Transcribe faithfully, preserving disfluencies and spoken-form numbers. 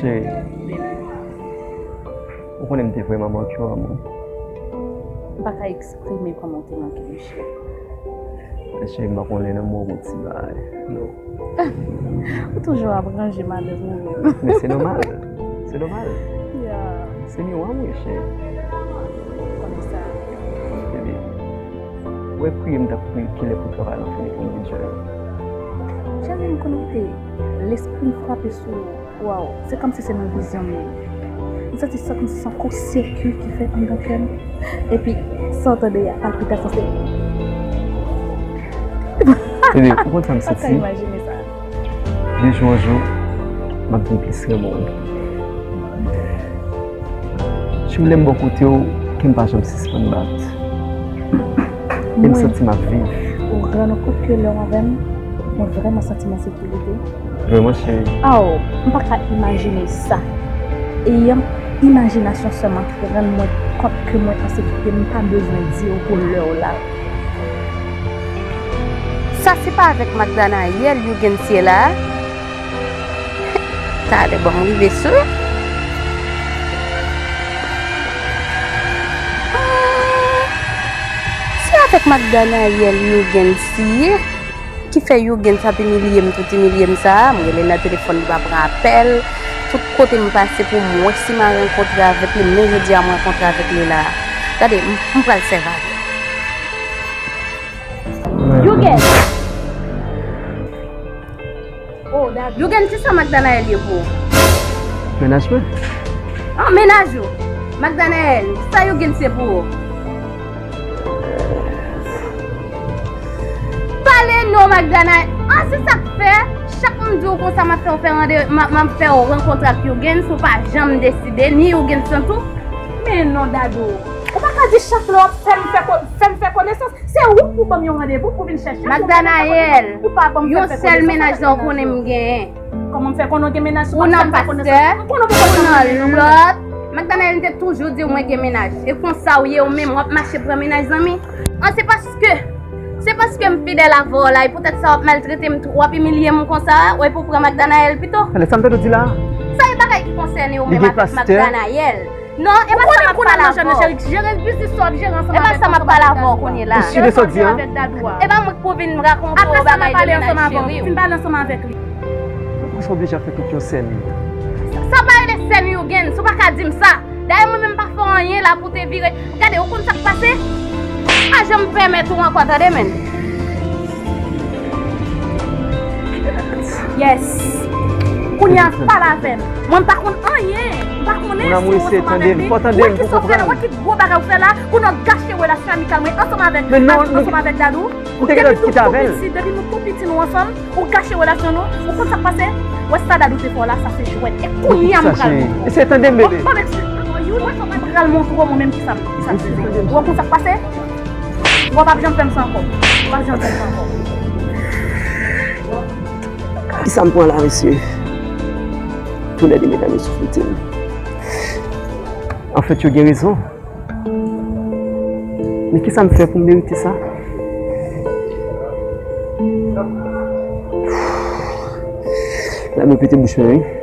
Cheri, ou konnen m te vrèman manke w, amou. M pa ka eksprime kòman w te manke m, cheri. Cheri, m pa konnen nan mwen yon ti bagay. Non. Ou toujou ap ranje madanm ou menm. Men se nòmal. Se nòmal. Yeah. Se miwa mwen, cheri. Konnen sa. Bebe, ou wè priye m t ap priye kilè pou travay lan fini pou m vin jwenn ou. Cheri, m konnen w te, lespri m frape sou ou. Waw, se kòmsi se nan vizyon m ye. M santi se kòmsi se yon kou seki ki fèt anndan kè m. Epi, sa w tande a, palpitasyon se. Bebe, ou konn sa m santi? Ou ka imajine sa. De jou an jou, m ap vin plis renmen w. Cheri, lè m bò kote w, kè m pa janm sispann bat. E m santi m ap viv. Ou rann ou kont ke lè w avè m, mwen vrèman santi m an sekirite. Vrèman, cheri. Aw, m pa ka imajine sa. E yon imajinasyon sèlman ki rann mwen kont ke mwen an sekirite, m pa bezwen di w pou lè w la. Sa se pa avèk Magdanaël Yougensye la? Talè ban m rive sou. Ah, se avèk Magdanaël Yougensye ki fè Yougensye ap imilye m, tout imilye m sa. M rele nan telefòn, li pa pran apèl. Tout kote m pase pou m wè si m a rankontre avèk li, men jodi a m rankontre avèk li la. Gade, m, m pral sèvi avè l. Yougens! Oh, Yougens, se sa Magdanaël ye pou ou? Mennaj mwen. Ah, mennaj ou? Magdanaël, sa Yougens ye pou ou? Pale non, Magdanaël. Ah, se sa k fè, chak m di w konsa, m ap fè w fè rande, m ap, m ap fè w rankontre ak Yougens, ou pa janm deside, ni Yougens lan tou. Men non, Dadou. Ou pa ka di chak lè w ap fè m fè ko-, fè m fè konesans. Se ou k pou ban m yon randevou pou vin chèche m. Magdanaël, yon sèl mennaj la w konnen m genyen. Kòman m fè konnen w gen mennaj? Ou nan pastè, ou nan lòt. Magdanaël, m te toujou di w mwen gen mennaj. E konsa w ye ou menm, w ap mache pran mennaj zanmi. An, se paske, se paske m fidèl avè w la, e poutèt sa w ap maltrete m, w ap imilye m konsa, w ap pran Magdanaël pito. Talè, sa m tande w di la? Sa e bagay ki konsène w menm avèk Magdanaël. Non, e pa sa m ap pale avè w. Jere biznis sa w ap jere ansanm avèk, ansanm avèk Dadou a. Jere sa w ap jere avèk Dadou a. E pa mwen k pou vin rakonte w bagay de mennaj cheri w. Fin pale ansanm avè w. Fin pale ansanm avèk li. Poukisa w oblije ap fè tout yon sèn? Sa pa rele sèn, Yougens, ou pa ka di m sa. Dayè mwen menm m pa fè w anyen la pou te vire. Gade, ou konn sa k pase? M pa janm pèmèt ou ankò, tande, men. Yes. Kounye a, pale avè m. Mwen, m pa konn anyen. M pa konnen si w ansanm avèk li. Wè ki sa w fè la, wè ki gwo bagay w fè la. Kounye a, w gache relasyon amikal mwen ansanm avèk, ansanm avèk Dadou. Depi nou tou piti, depi nou tou piti nou ansanm, ou gache relasyon nou. Ou konn sa k pase? Wè sa Dadou te fè w la, sa se jwèt. E kounye a, m pral montre w. Eseye tande m, bebe. Mwen pral montre w mwen menm kisa, kisa m fè. Ou konn sa k pase? Ou p ap janm fè m sa ankò. Ou p ap janm fè m sa ankò. Kisa m pran la, mesye? Toulède medam yo sou foute m. Anfèt, yo gen rezon. Men kisa m fè pou m merite sa? Lame pete bouch mwen, wi.